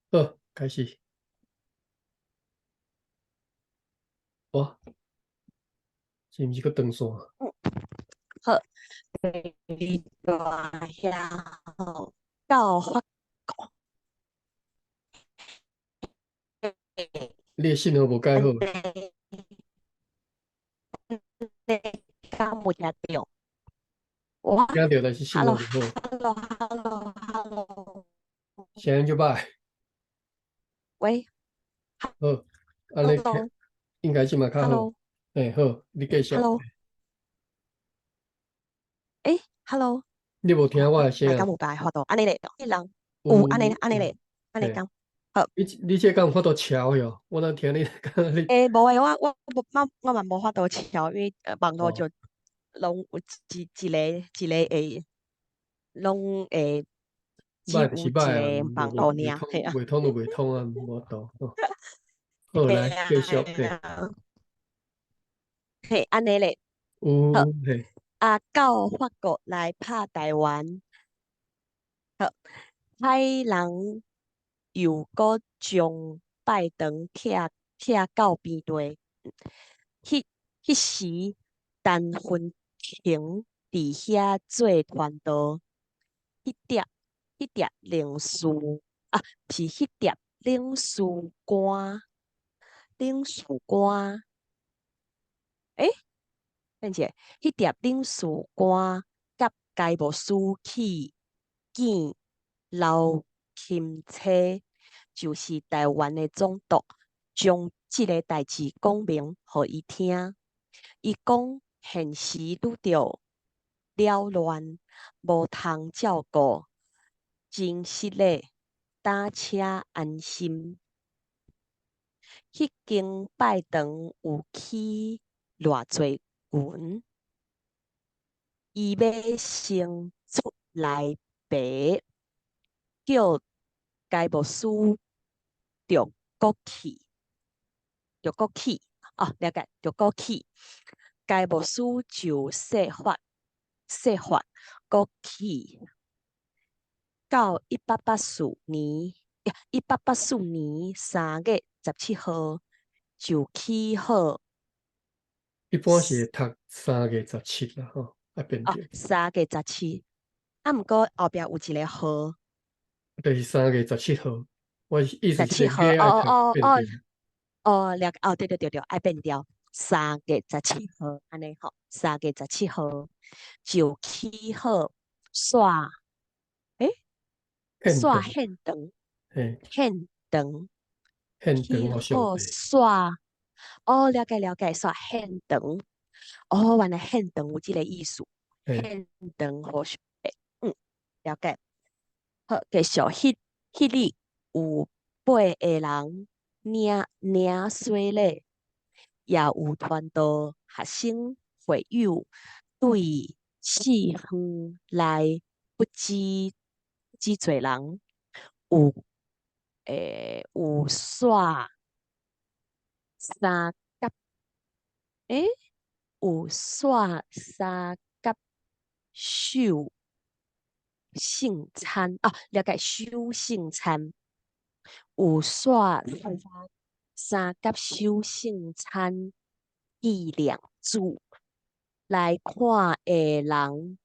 好，開始。哇，是毋是閣斷線？嗯，好，第二大兄吼，到法國。你的信號無蓋好。你敢有聽著？我聽著，但是信號無好。 Hello，Hello，Hello。聲音就歹。喂。好，按呢應該這馬較好。欸，好，你繼續。 Hello。欸，Hello。你無聽我的聲？敢有辦法度？按呢咧，人有按呢按呢咧，按呢講。好。你這敢有法度撨喲？我哪聽你講你。欸，無欸，我嘛無法度撨，因為網路就攏有一一个一个會，攏會只有一個網路爾，嘿啊。袂通就袂通啊，無法度。好，來繼續。嘿，按呢咧。有，嘿。啊，到法國來拍台灣，好，歹人又閣將拜堂拆拆到平地。彼時，陳雲亭佇遐做傳道，彼疊領事啊，是彼疊領事官，領事官，欸，等者，彼疊領事官佮該牧師去見劉欽差，就是台灣的總督，將這个代誌講明予伊聽。伊講現時拄著擾亂，無通照顧，真失禮，膽且安心。彼間拜堂有起偌濟銀，伊欲先出來白，叫該牧師著閣去，著閣去，哦，了解，著閣去。該牧師就說法，說法閣去。到1884年，1884年3月17號就起好。一般是會讀三月十七啦，吼，愛變哦，三月十七，啊，毋過後壁有一個號。就是三月十七號，我意思十七號，是哦哦哦，哦，了解，哦，對對對對，愛變調，三月十七號，按呢吼，三月十七號就起好煞，欸，煞獻堂，獻堂，獻堂起好煞，哦，了解了解，煞獻堂，哦，原來獻堂有這个意思，獻堂予上帝，嗯，了解。好，繼續，彼日有八个人領洗禮，也有傳道學生會友對四方來不知幾濟人，有欸，有煞三甲，欸，有煞三甲守聖餐啊，了解守聖餐，有煞三甲守聖餐紀念主來看的人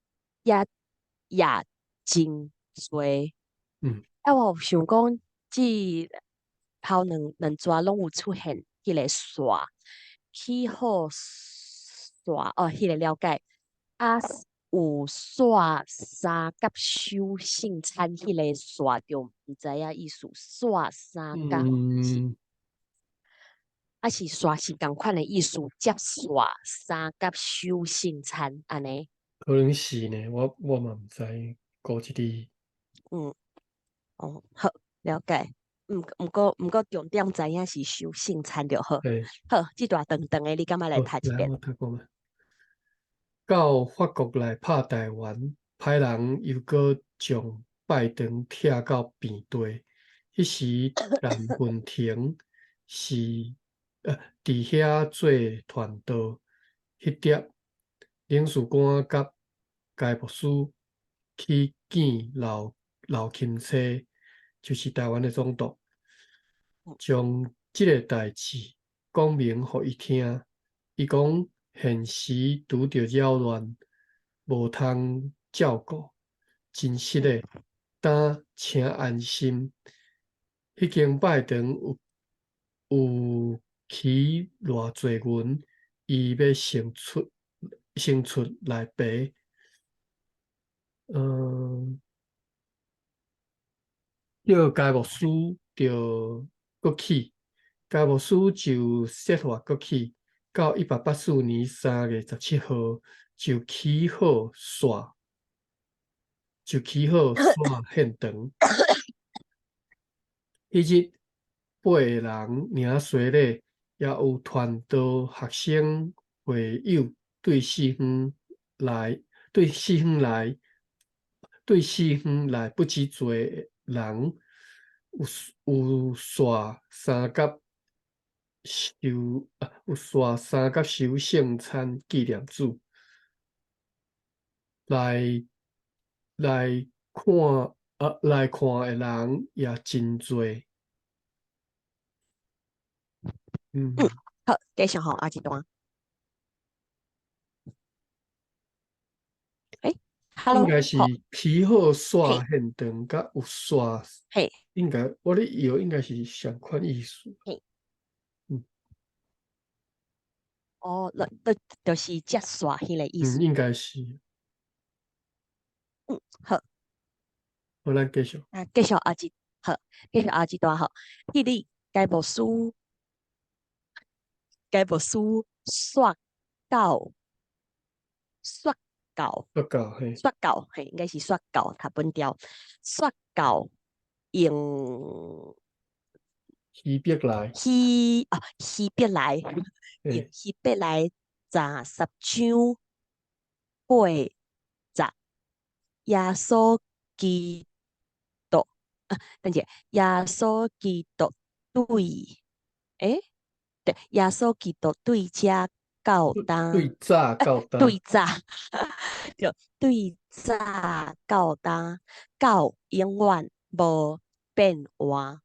也也真濟。啊，我有想講，這頭兩逝攏有出現彼个煞，起好煞哦，彼个了解啊，有煞三甲守聖餐，彼个煞就毋知影意思，煞三甲是，啊是煞是仝款的意思，接煞三甲守聖餐按呢？可能是呢，我嘛毋知，估這個。嗯，哦，好，了解。毋過重點知影是守聖餐就好。好，這段長長的，你敢欲來讀一遍？我讀過。到法國來拍台灣，歹人又閣將拜堂拆到平地。彼時陳雲亭是佇遐做傳道，彼疊領事官佮該牧師去見劉欽差，就是台灣的總督。將這个代誌講明予伊聽。伊講現時拄著擾亂，無通照顧，真實的，但請安心。彼間拜堂有起偌濟銀，伊欲先出來賠。叫該牧師就閣起，該牧師就設法閣起，到184年3月17號就起好煞，就起好煞現場。彼日八個人領洗禮，也有傳道學生會友對四方來，對四方來，對四方來不知濟人，有煞三甲受啊，有煞三甲受聖餐紀念主，來看的人也真濟。好，繼續吼，下一段。Hello，應該是起好煞現場，佮有煞，應該我咧搖應該是相款意思。哦，就是接煞彼个意思。應該是。好。好，咱繼續。啊，繼續下一，好，繼續下一段吼。彼日該牧師說教，說教，說教，嘿。說教，嘿，應該是說教，讀本調。說教用希伯來，希伯來，用希伯來10章8節，耶穌基督，啊，等下，耶穌基督對，對，耶穌基督對這到今，對早到今，對早，對，對早到今，到永遠無變換。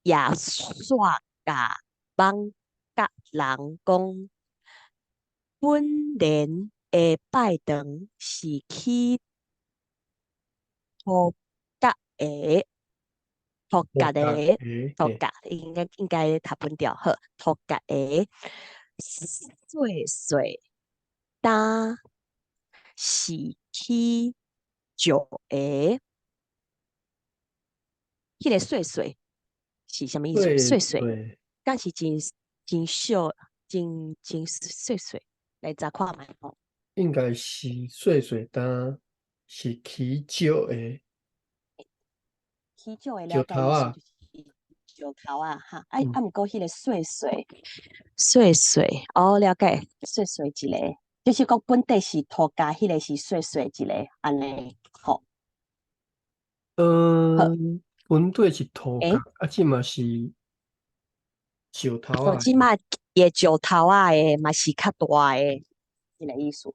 也煞共艋舺人講，本年的拜堂是起塗角的，塗角的，塗角應該讀本著好，塗角的細細擔是起石的，彼个細細是啥物意思？細細，敢是真真小，真真細細，來查看覓吼。應該是細細擔是起石的，起石的了解意思就是石頭仔哈。啊，毋過彼个細細細細，哦，了解，細細一个，就是講本底是塗跤，彼个是細細一个，按呢吼。本底是塗跤，啊，這嘛是石頭仔。這馬伊的石頭仔的嘛是較大的，這个意思，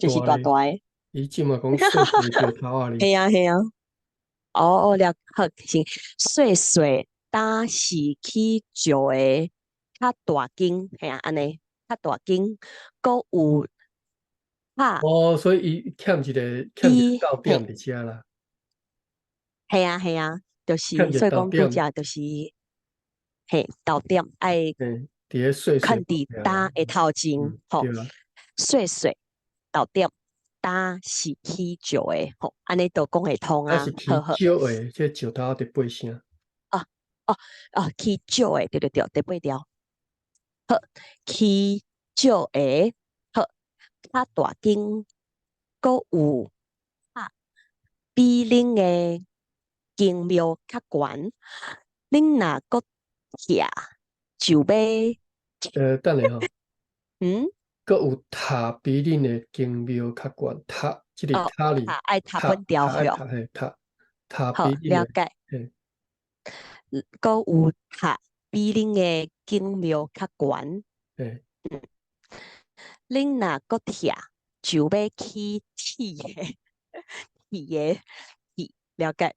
就是大大的。伊這嘛講細細石頭仔哩。嘿啊嘿啊。哦哦，了好，是細細，擔是起石的較大間，嘿啊，按呢較大間，閣有拍。哦，所以伊欠一個逗點佇遮啦。嘿啊嘿啊，就是所以講拄才就是嘿逗點愛，佇咧細囥佇擔的頭前，吼，細細逗點擔是起石的，吼，按呢就講會通啊。是起石的，這石頭佇八聲。哦哦哦，起石的，對對對，佇八條。好，起石的，好，較大間，閣有拍比恁的宮廟較懸，恁若閣徛就欲。等下吼。閣有塔比恁的宮廟較懸，塔，這个塔哩，愛讀本調吼，嘿，塔塔比恁了解。閣有塔比恁的宮廟較懸。恁若閣徛，就欲起鐵的，鐵的，鐵，了解。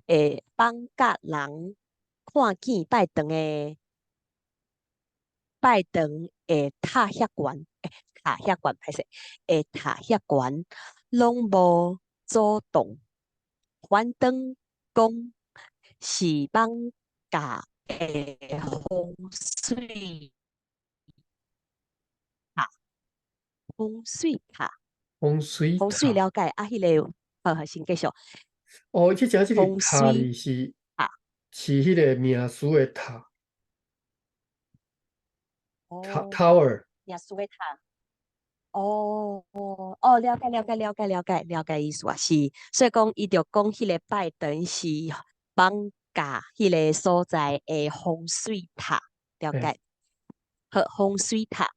艋舺人看見拜堂的拜堂會塔遐懸，塔遐懸，歹勢，會塔遐懸，攏無阻擋。反轉講是艋舺的風水塔，風水塔，風水風水塔。了解啊，彼個好好先繼續。哦，這隻這個風塔水字是塔，是彼個名詞的塔，塔哦， tower。名詞的塔。哦哦，了解了解了解了解了解意思啊，是，所以講伊就講彼個拜堂是艋舺彼個所在的風水塔，了解。好，風水塔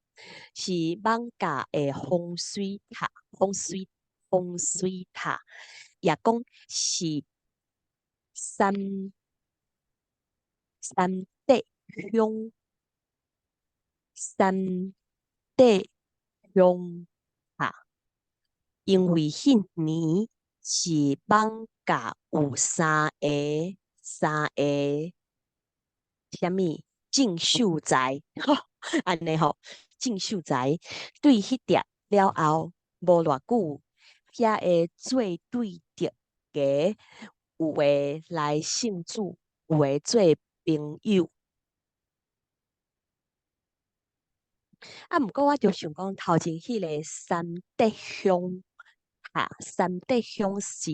是艋舺的風水塔，風水塔，也講是三德鄉三德鄉塔，因為彼年是艋舺有三個啥物進秀才，按呢吼，進秀才對彼碟了後，無偌久，遐个做對著家，有的來信主，有的做朋友。啊，毋過我就想講，頭前彼个三德鄉，哈，三德鄉是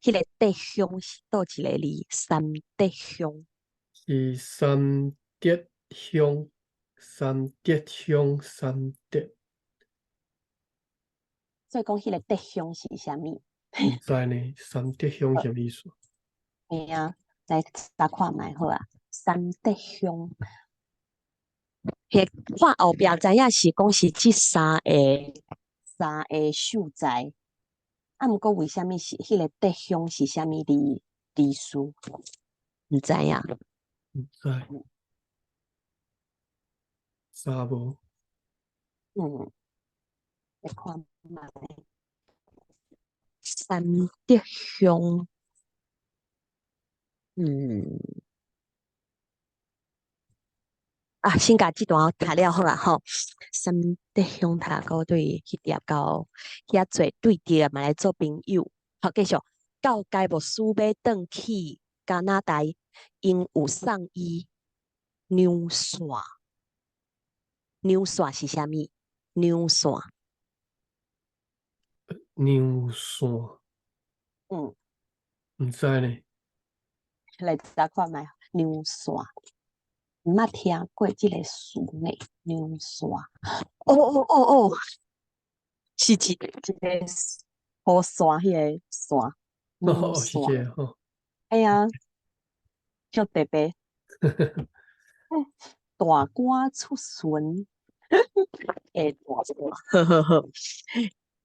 彼個德鄉是佗一个字？三德鄉是三德鄉，三德鄉，三德。所以講，彼個德鄉是啥物？毋知呢，三德鄉啥物意思？嘿啊，來查看覓好啊。三德鄉，彼看後壁知影是講是這三個秀才。啊，毋過為啥物是彼個德鄉是啥物字意思？毋知影。毋知。查無。來看覓。三德鄉，啊，先共這段讀了好啊吼。三德鄉讀到對彼碟到遐濟對著嘛來做朋友。好，繼續。到該牧師欲轉去加拿大，𪜶有送伊娘線。娘線是啥物？娘線。娘線。毋知呢。來查看覓，娘線。毋捌聽過這个詞呢，娘線。哦哦哦哦，是一個雨傘彼个傘，娘哦，是線。這個吼。嘿啊，足特別。大官出巡，會大官，好好好。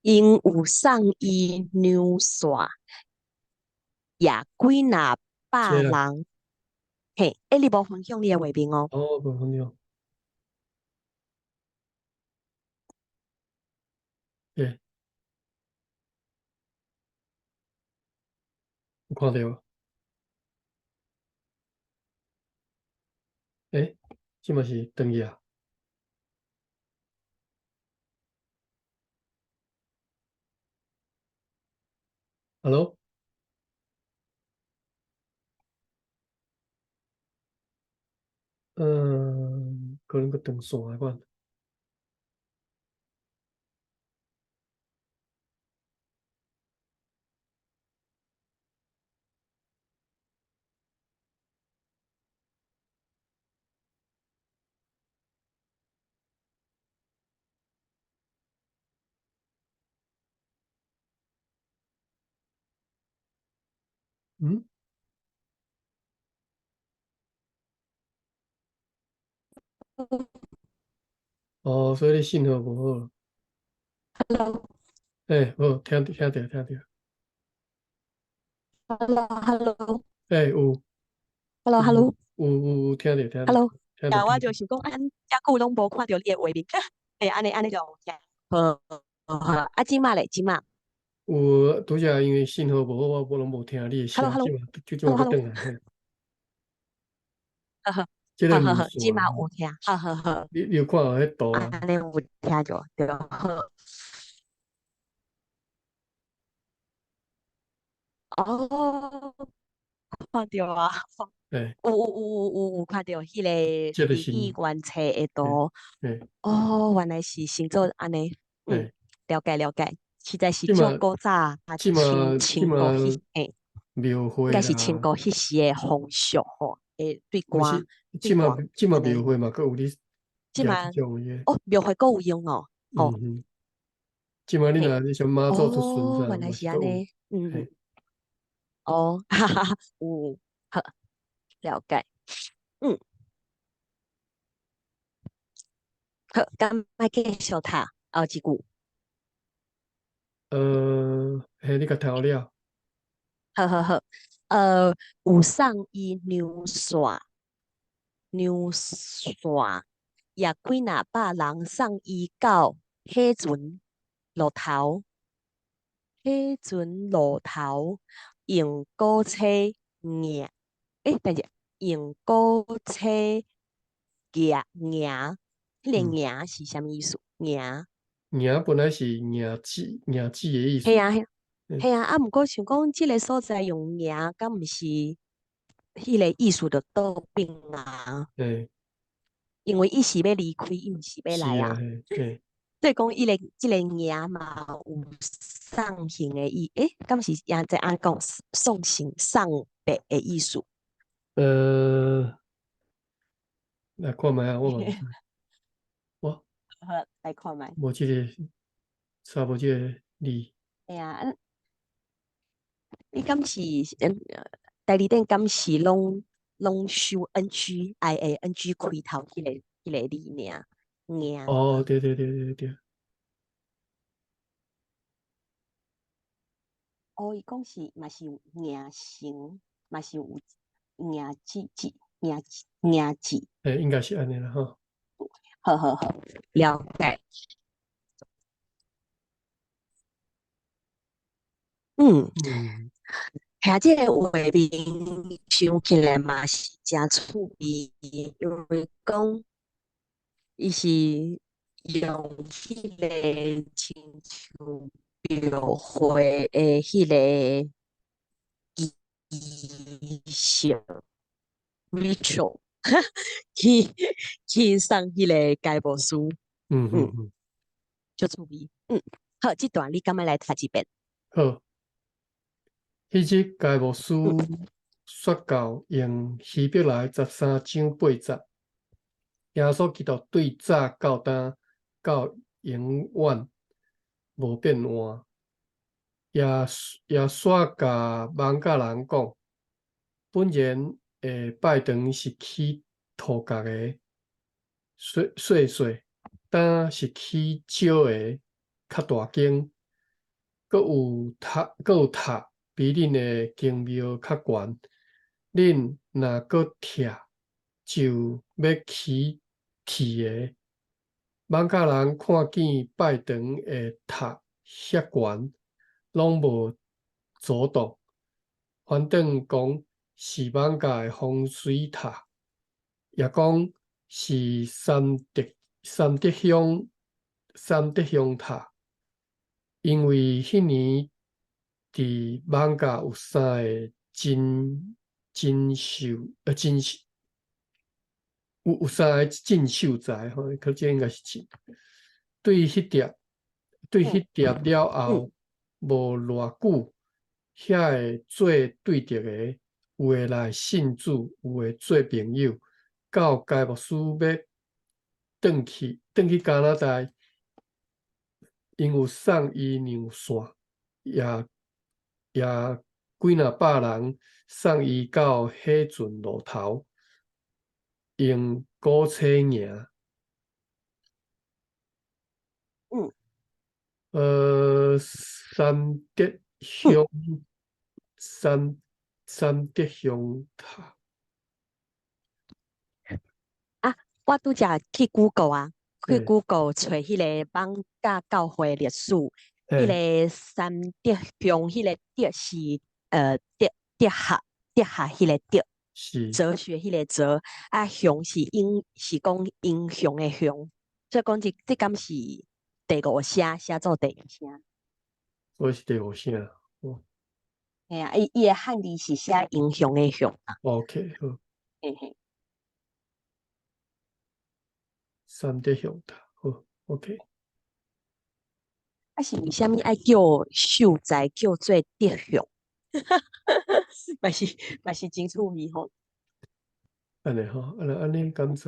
𪜶有送伊娘線，也幾若百人。嘿，欸，你無分享你的畫面哦。哦，無分享。欸，有看著無？欸，這嘛是轉去啊？Hello？可能閣斷線的款。嗯？哦，所以你信號無好。 Hello。欸，好，聽著聽著聽著。 Hello，Hello。欸，有。 Hello，Hello。有有有聽著聽著。 Hello。聽著。啊，我就想講，按遮久攏無看著你的畫面，欸，按呢按呢就有聽。好，好，啊，這馬咧，這馬。有，拄才因為信號無好，我攏無聽你的聲， Hello，Hello。這馬就這馬閣轉來。好好，這個好好好，這馬無線，有聽，好好好。你有看到彼圖啊？按呢有聽著，對，好。哦，看著啊，有有有有有看著彼个日語原冊的圖。哦，原來是先做按呢，嗯，了解了解，實在是足古早啊，清清國彼，嘿，廟會應該是清國彼時的風俗吼，會對歌，這馬這馬廟會嘛，閣有咧，這馬哦，廟會閣有用哦，哦，這馬你若你像媽祖出巡哦，原來是按呢，嗯。哦，哈哈哈，有，好，了解，嗯，好，敢愛繼續讀後一句？嘿，你共讀了。好好好，有送伊娘線，娘線，也幾若百人送伊到火船路頭，火船路頭。用鼓車迎，等下，用鼓車迎迎，彼个迎是啥物意思？迎迎本來是迎子迎子的意思。嘿啊嘿啊，啊，毋過想講這个所在用迎，敢毋是彼个意思就倒變啊？因為伊是欲離開，伊毋是欲來啊。所以講，伊個這個迎嘛有送行的意，敢是也在按講送行送別的意思？來看覓啊，我嘛毋知。我好，來看覓。無這个，查無這个字。嘿啊，你敢是代理店敢是攏攏收 N G I A N G 開頭彼个字爾？迎。哦，對對對對對。哦，伊講是嘛是有迎神，嘛是有迎子子迎迎子。應該是按呢啦吼。好好好，了解。嗯。遐這個畫面想起來嘛是誠趣味，因為講伊是用彼個親像廟會的彼個儀式 ritual 去送彼个該牧師。足趣味。嗯，好，這段你敢欲來讀一遍？好。彼日該牧師說教用希伯來13章8節，耶穌基督對早到今到永遠無變換。也也煞共艋舺人講，本然的拜堂是起塗角的，細細細，今是起石的較大間，閣有塔，閣有塔比恁的宮廟較懸。恁若閣拆，就欲起鐵的。艋舺人看見拜堂的塔遐懸，攏無阻擋。反轉講是艋舺的風水塔，也講是三德鄉塔。因為彼年佇艋舺有三个真真秀，真秀有三个真秀才吼，可這應該是真。對彼疊了後，無偌久，遐個做對著的，有的來信主，有的做朋友，到該牧師欲轉去加拿大，𪜶有送伊娘線，也也幾若百人送伊到火船路頭，用鼓車迎。三德鄉塔。啊，我拄才去 Google 啊，去 Google 揣彼个艋舺教會歷史，彼个三德鄉，彼个德是德學，德學彼个德。是。哲學彼个哲，啊，雄是英，是講英雄的雄，所以講這敢是第五聲，寫做第一聲。所以是第五聲。哦。嘿啊，伊的漢字是寫英雄的雄啊。 OK，好。嘿嘿。三德雄塔，好，OK。啊，是為啥物愛叫秀才叫做德雄？嘛是真趣味吼。按呢吼，按呢敢知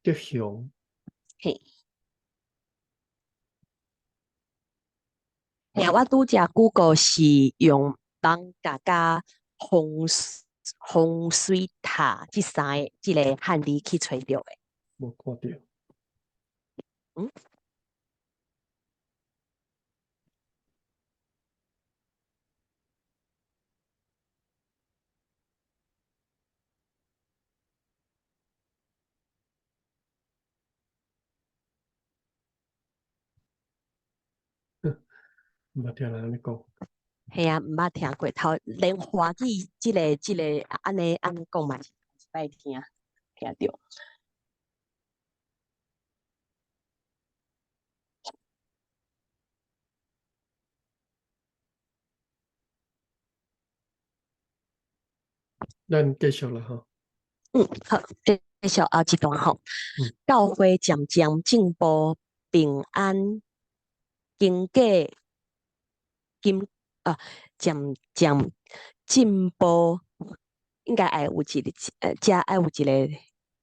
德雄。嘿。嘿啊，我拄才 Google 是用艋舺佮風水塔這三个這个漢字去揣著的。無看著。嗯？毋捌聽人按呢講。嘿啊，毋捌聽過，頭連華語這个按呢講嘛是一擺聽著。咱繼續啦吼。嗯，好，繼續後一段吼。教會漸漸進步，平安經過金啊，漸漸進步，應該愛有一個，遮愛有一個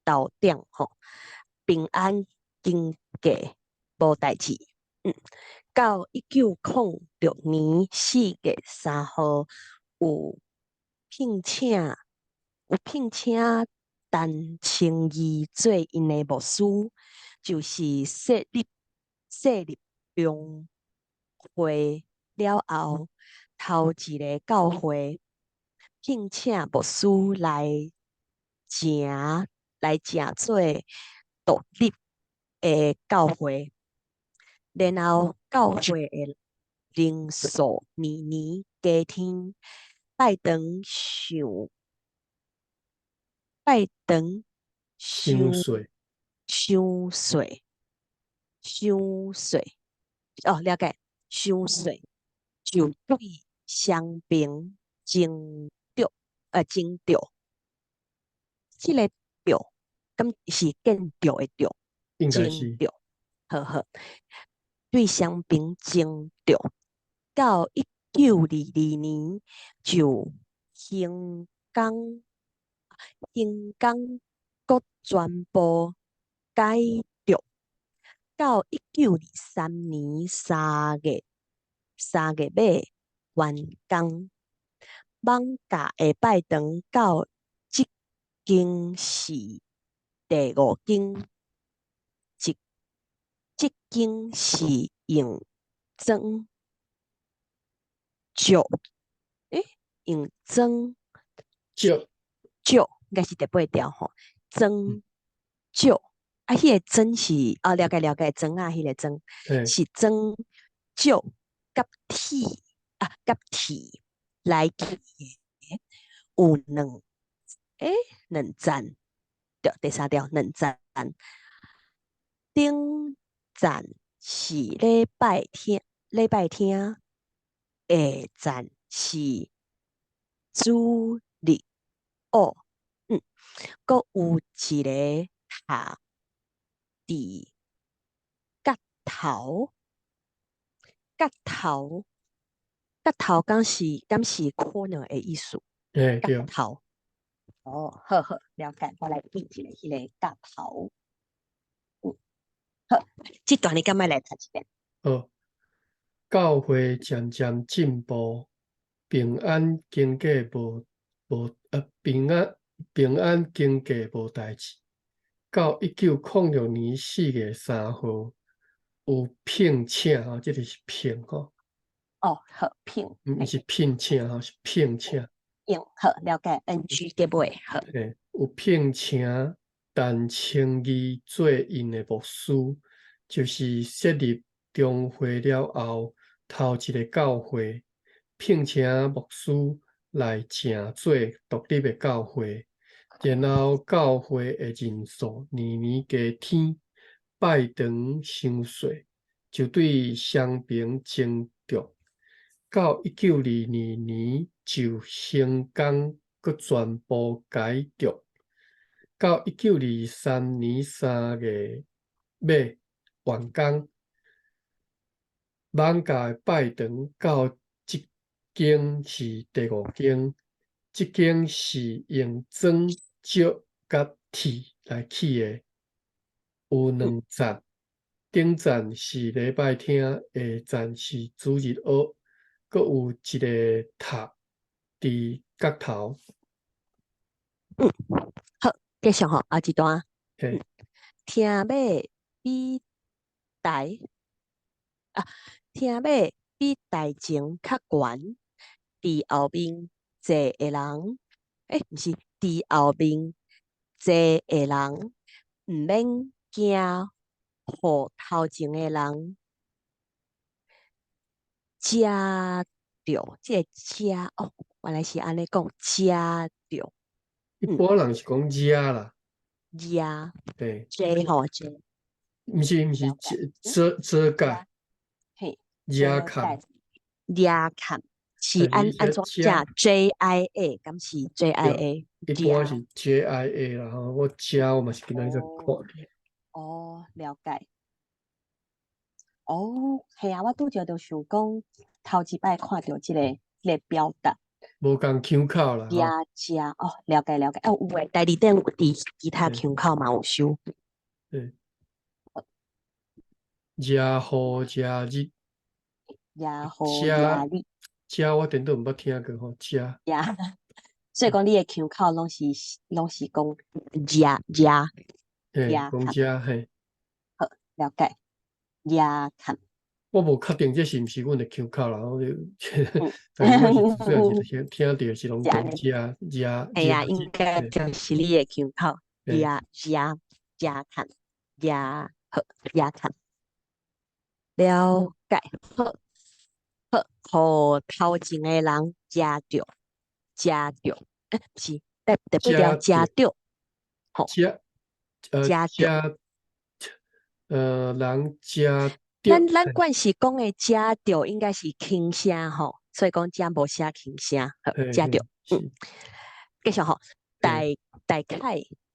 逗點吼。平安經過無代誌，到1906年4月3號有聘請陳清義做𪜶的牧師，就是設立中會了後，頭一个教會聘請牧師來成做獨立的教會，然後教會的人數年年加添，拜堂傷細，傷細，傷細，哦，了解，傷細就對雙爿增築，這个築，敢是建築的築？應該是。增築，好好，對雙爿增築，到1922年就興工閣全部改築，到1923年3月尾完工。艋舺的拜堂到這間是第五間，這間是用磚石，用磚石石，應該是第八條吼，磚石，啊，彼个磚是，哦，了解了解，磚仔彼个磚，是磚石佮鐵啊，佮鐵來起的，有兩層，對，第三條兩層，頂層是禮拜廳，下層是主日學，閣有一个塔佇角頭，角頭，角頭敢是 corner 的意思？欸，對。角頭。哦，好好，了解，我來記一下彼个角頭。好，這段你敢欲來讀一遍？好，教會漸漸進步，平安經過無無呃平安平安經過無代誌。到1906年4月3號，有聘請吼，這个是聘吼。哦，好，聘。毋是聘請吼，是聘請。用好，了解，NG 結尾好。嘿，有聘請陳清義做𪜶的牧師，就是設立中會了後，頭一个教會聘請牧師來成做獨立的教會，然後教會的人數年年加添，拜堂傷細，就對雙爿增築。到1922年就興工閣全部改築。到1923年3月尾完工。艋舺的拜堂到這間是第五間，這間是用磚、石佮鐵來起的，有兩層，頂層是禮拜廳，下層是主日學，閣有一个塔佇角頭。嗯，好，繼續吼，後一段。嘿。廳尾比台啊，廳尾比台前較懸，佇後面坐的人，欸，毋是，佇後面坐的人，毋免驚予頭前的人食著，這个食哦，原來是按呢講，食著。一般人是講食啦。食。對。遮吼遮。毋是毋是，遮遮蓋。嘿。遮崁。遮崁是按怎寫？JIA，敢是 JIA？一般是 JIA 啦吼，我遮我嘛是今仔日才看著。哦，了解。哦，嘿啊，我拄著就想講，頭一擺看著這个表達。無仝腔口啦。遮遮哦，了解了解。哦，有誒，台字典有佇其他腔口嘛有收。對。遮雨遮日。遮雨遮日。遮我顛倒毋捌聽過吼，遮。遮，所以講你的腔口攏是講遮遮。嘿，講遮嘿。好，了解。遮崁。我無確定這是毋是阮的腔口啦，我就，但是我是雖然是聽聽著是攏講遮遮。嘿啊，應該就是你的腔口，遮遮遮崁，遮好遮崁。了解，好，好，予頭前的人食著，食著，欸，毋是，對對不對？食著，吼，食，食著，人食。咱慣時講的食著應該是輕聲吼，所以講遮無寫輕聲，好，食著，嗯，繼續吼，大大概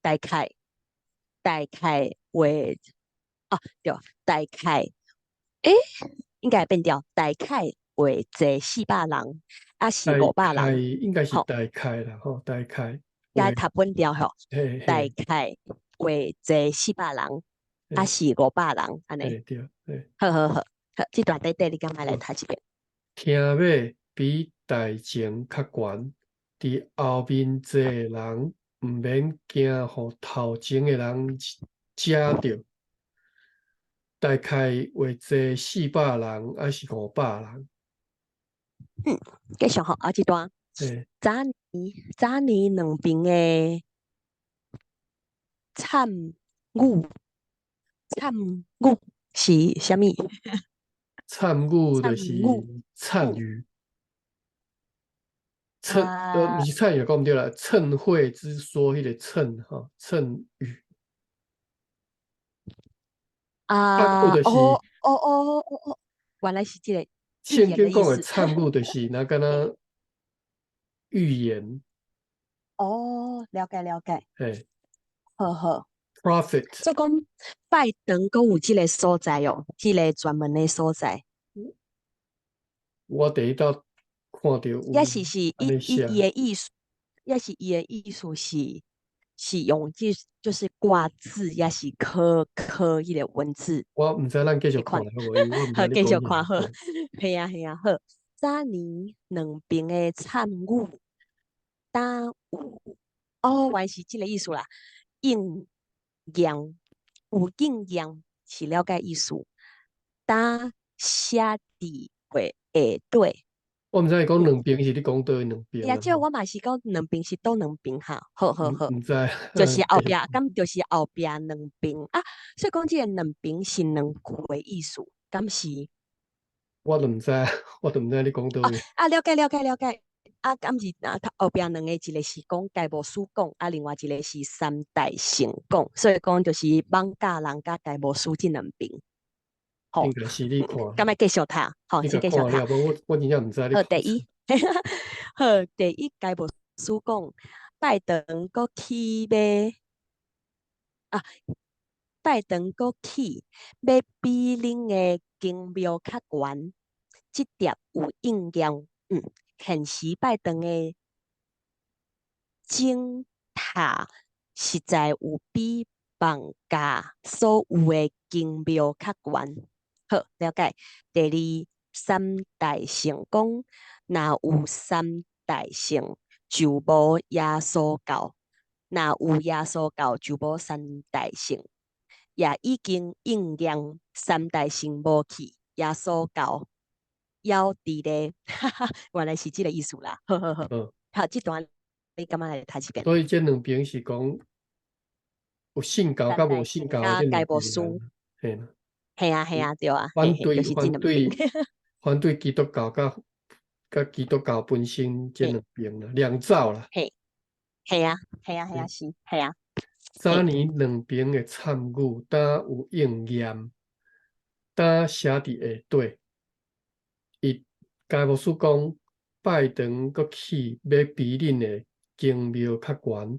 大概大概話，哦，對，大概，欸，應該變掉，大概話坐400人，抑是500人？應該是大概啦，吼，大概。該讀本掉吼，大概話坐400人。抑是500人，按呢。對，對。好好好，好，這段短短你敢愛來讀一遍？廳尾比台前較懸，佇後面坐的人毋免驚予頭前的人食著。大概會坐400人，抑是500人？嗯，繼續吼，後一段。早年早年兩爿的參與。參與是啥物？參與就是參與，讖毋是參與講毋對啦，讖諱之說，彼个讖吼，讖語。啊，哦哦哦哦哦，原來是這个。聖經講的參與就是若敢若預言。哦，了解了解。嘿，好好。 Prophet。所以講拜堂閣有這个所在哦，這个專門的所在。我第一道看著有。抑是是伊伊伊的意思，抑是伊的意思是用這就是掛字，抑是刻刻彼个文字。我毋知咱繼續看好無？好，繼續看好。嘿啊嘿啊好。早年兩爿的參與，敢有哦，原來是這个意思啦。應驗有應驗是了解意思。敢寫佇會下底。我毋知伊講兩爿是咧講佗位兩爿。也這我嘛是講兩爿是佗兩爿哈，好好好。毋知。就是後壁，敢就是後壁兩爿啊？所以講這个兩爿是兩句的意思，敢是？我都毋知，我都毋知你講佗位。啊，了解了解了解。啊，敢是啊，後壁兩个，一个是講該牧師講，啊，另外一个是三大聖講，所以講就是艋舺人佮該牧師這兩邊。吼，應該是你看。敢欲繼續讀？吼，你先繼續讀。我真正毋知你。好，第一，好，第一該牧師講，拜堂閣起欲啊，拜堂閣起欲比恁的宮廟較懸，這碟有應驗。現時拜堂的鐘塔實在有比艋舺所有的宮廟較懸。好，了解。第二，三大聖講，若有三大聖，就無耶穌教；若有耶穌教，就無三大聖。也已經應驗，三大聖無去，耶穌教猶佇咧，原來是這个意思啦。好好好，好，這段你感覺來讀一遍？所以這兩邊是講有信教佮無信教的這兩邊。嘿啦。嘿啊嘿啊，對啊。反對反對反對基督教佮基督教本身這兩邊啦，兩造啦。嘿，嘿啊嘿啊嘿啊是，嘿啊。早年兩邊的參與，敢有應驗，敢寫佇下底。伊該牧師講，拜堂閣起欲比恁的宮廟較懸，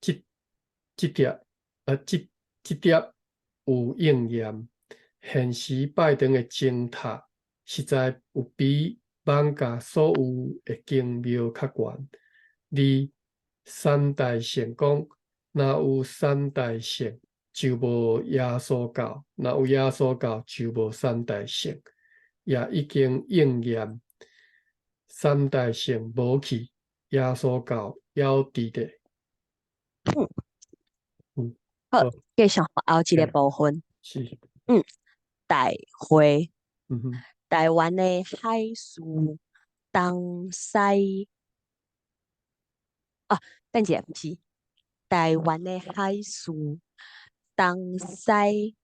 這這碟啊，這這碟有應驗。現時拜堂的鐘塔實在有比艋舺所有的宮廟較懸。二三大聖講，若有三大聖，就無耶穌教；若有耶穌教，就無三大聖。也已經應驗，三大聖無去，耶穌教猶佇咧。好，繼續後一個部分。是。大會。台灣的海事東西啊，等一下，毋是台灣的海事東西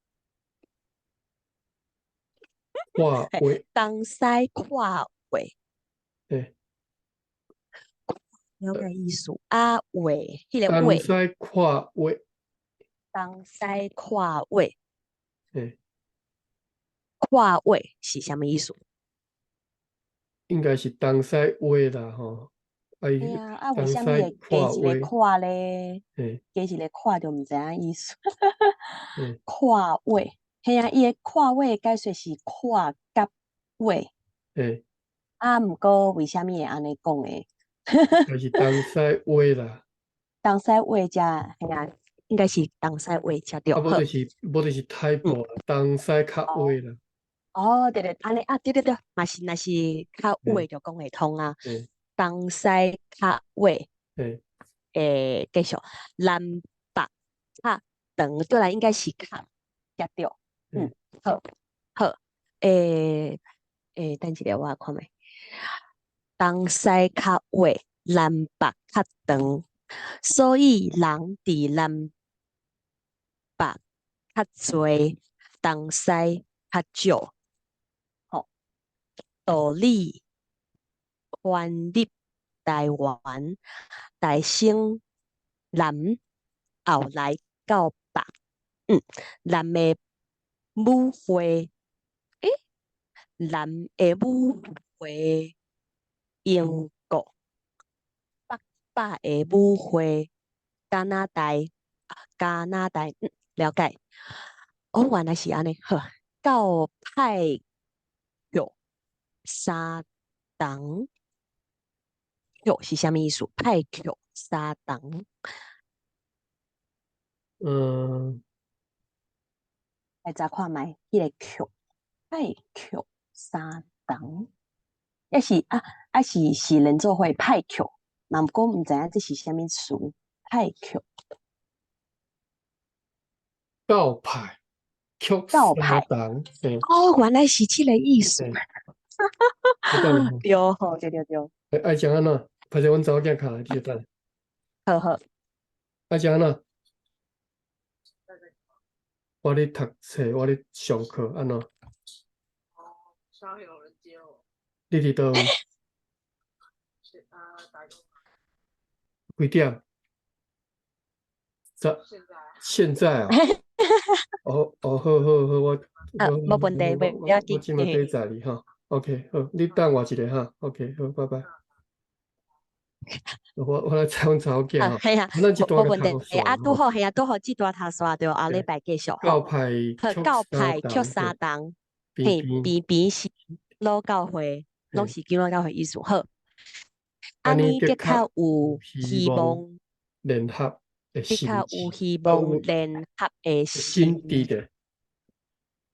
跨越，東西跨越。了解意思啊？越，彼个東西跨越，東西跨越。跨越是啥物意思？應該是東西越啦，吼。啊，嘿啊，啊，為啥物會加一个跨咧？加一個跨就毋知影意思。跨越，嘿啊，伊的跨越解說是跨甲越。啊，毋過為啥物會按呢講的？就是東西越啦。東西越才嘿啊，應該是東西越才對。啊，無就是 typo 啦，東西較越啦。哦，對對，按呢啊，對對對，嘛是若是較越就講會通啊。東西較越。繼續南北較長，對啦，應該是較才對。好，好，等一下我看覓。東西較越，南北較長，所以人佇南北較濟，東西較少。吼，道理傳入台灣，大升南後來到北，南的舞會，南的舞會英國，北北的舞會加拿大，加拿大，了解。哦，原來是按呢，好，到派曲三重，曲是啥物意思？派曲三重。來查看覓，彼个曲，派曲三重，抑是啊，啊是是連做伙派曲，嘛毋過毋知影這是啥物詞，派曲。教派曲教派三重，哦，原來是這个意思。對吼，對對對。愛講按怎？歹勢阮查某囝敲來，你就等。好好。愛講按怎？我咧讀冊，我咧上課，按怎？哦，需要有人接我。你佇佗位？是啊，幾點？這現在啊？哦哦，好好好，我啊，無問題，袂要緊。我這馬底載你哈，OK，好，你等我一下哈，OK，好，拜拜。我來採訪查某囝吼，係啊，咱這段無問題。啊，拄好係啊，拄好這段讀煞著，後禮拜繼續。教派教派曲三重，嘿，邊邊是老教會，攏是長老教會意思。好，按呢的確有希望聯合的確有希望聯合的新佇咧，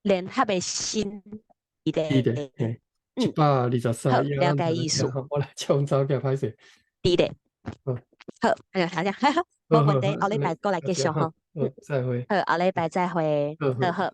聯合的新佇咧，嘿，123頁。了解意思。我來搶走個歹勢。佇咧，好，按呢聽者，無問題，後禮拜閣來繼續吼。好，再會。好，後禮拜再會。好好。